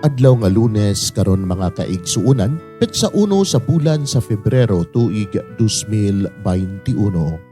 Adlaw nga Lunes karon, mga kaigsuonan, petsa 1 sa bulan sa Febrero, tuig 2021.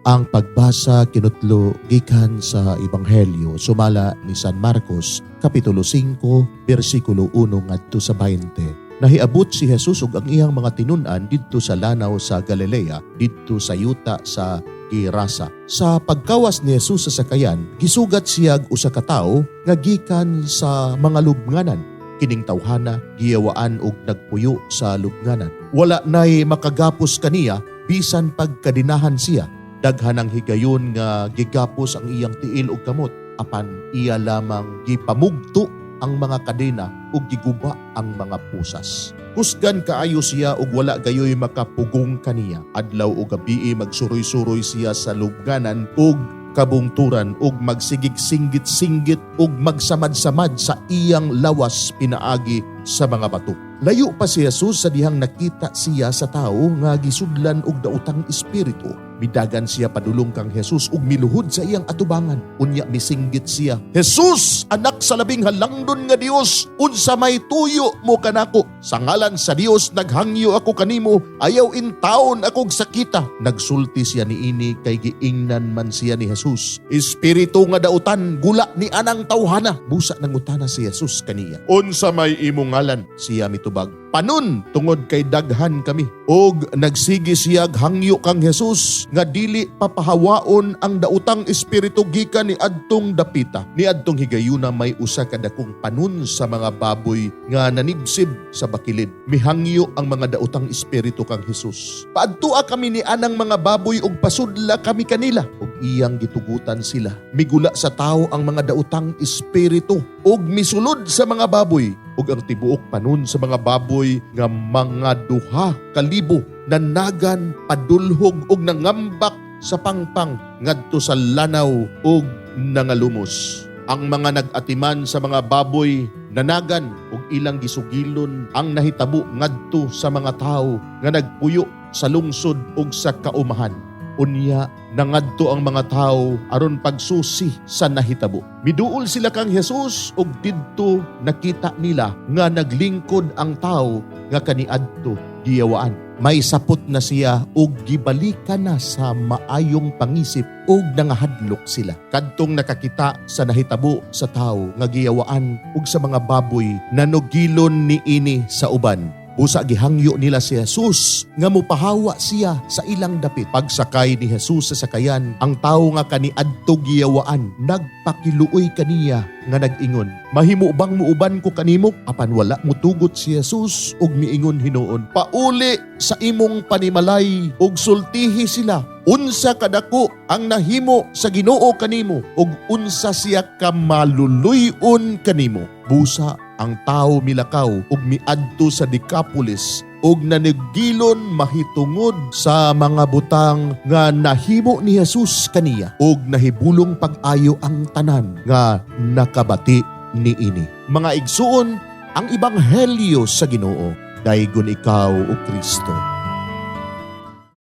Ang pagbasa kinutlo gikan sa Ebanghelyo sumala ni San Marcos, kapitulo 5, bersikulo 1 ngadto sa 20. Nahiabot si Jesus ug ang iyang mga tinun-an didto sa lanaw sa Galilea, didto sa yuta sa Gerasa. Sa pagkawas ni Jesus sa sakayan, gisugat siya og usa ka tawo nga gikan sa mga lubnganan. Kining tawhana giyawaan og nagpuyo sa lubnganan. Wala nay makagapos kaniya bisan pagkadinahan siya. Daghan ang higayon nga gigapos ang iyang tiil ug kamot, apan iya lamang gipamugto ang mga kadena ug giguba ang mga pusas. Kusgan kaayo siya ug wala gayoy makapugong kaniya. Adlaw ug gabii magsuroy-suroy siya sa lubnganan ug kabungturan ug magsigig singgit-singgit ug magsamad-samad sa iyang lawas pinaagi sa mga bato. Layo pa si Jesus sa dihang nakita siya sa tawo nga gisudlan og daotang espiritu. Midagan siya padulong kang Jesus ug miluhod sa iyang atubangan. Unya misinggit siya, "Jesus, anak sa Labing Halangdon nga Dios, unsa may tuyo mo kanako? Sa ngalan sa Dios naghangyo ako kanimo, ayaw intawon akog sakita." Nagsulti siya niini kay giingnan man siya ni Jesus, "Espiritu nga dautan, gula ni anang tawhana." Busa nangutana si Jesus kaniya, "Unsa may imong ngalan?" Siya mitubag, "Panon, tungod kay daghan kami." Og nagsige siya hangyo kang Jesus nga dili papahawaon ang daotang espiritu gikan ni adtong dapita. Ni adtong higayuna may usa ka dakong panon sa mga baboy nga nanibsib sa bakilid. Mihangyo ang mga daotang espiritu kang Jesus, "Paadtua kami ni anang mga baboy ug pasudla kami kanila." Ug iyang gitugutan sila. Migula sa tawo ang mga daotang espiritu ug misulod sa mga baboy, ug ang tibuok panon sa mga baboy nga mga 2,000 nanagan padulhog ug nangambak sa pangpang ngadto sa lanaw ug nangalumos. Ang mga nag-atiman sa mga baboy nanagan ug ilang gisugilon ang nahitabo ngadto sa mga tawo nga nagpuyo sa lungsod ug sa kaumahan. Unya nangadto ang mga tawo aron pagsusi sa nahitabo. Miduol sila kang Jesus ug didto nakita nila nga naglingkod ang tawo nga kaniadto giyawaan. May sapot na siya ug gibalikan na sa maayong pangisip ug nangahadlok sila. Kadtong nakakita sa nahitabo sa tawo nga giyawaan ug sa mga baboy, nanugilon niini sa uban. Busa gihangyo nila si Jesus nga mupahawa siya sa ilang dapit. Pagsakay ni Jesus sa sakayan, ang tawo nga kaniadto giyawaan nagpakiluoy kaniya nga nag-ingon, "Mahimo bang muuban ko kanimo?" Apan wala mutugot si Jesus ug miingon hinuon, "Pauli sa imong panimalay ug sultihi sila unsa kadako ang nahimo sa Ginoo kanimo ug unsa siya kamaluluy-on kanimo." Busa ang tawo milakaw ug miadto sa Decapolis ug nanigilon mahitungod sa mga butang nga nahimo ni Jesus kaniya, ug nahibulong pag-ayo ang tanan nga nakabati niini. Mga igsuon, ang ebanghelyo sa Ginoo. Daygon ikaw, o Kristo.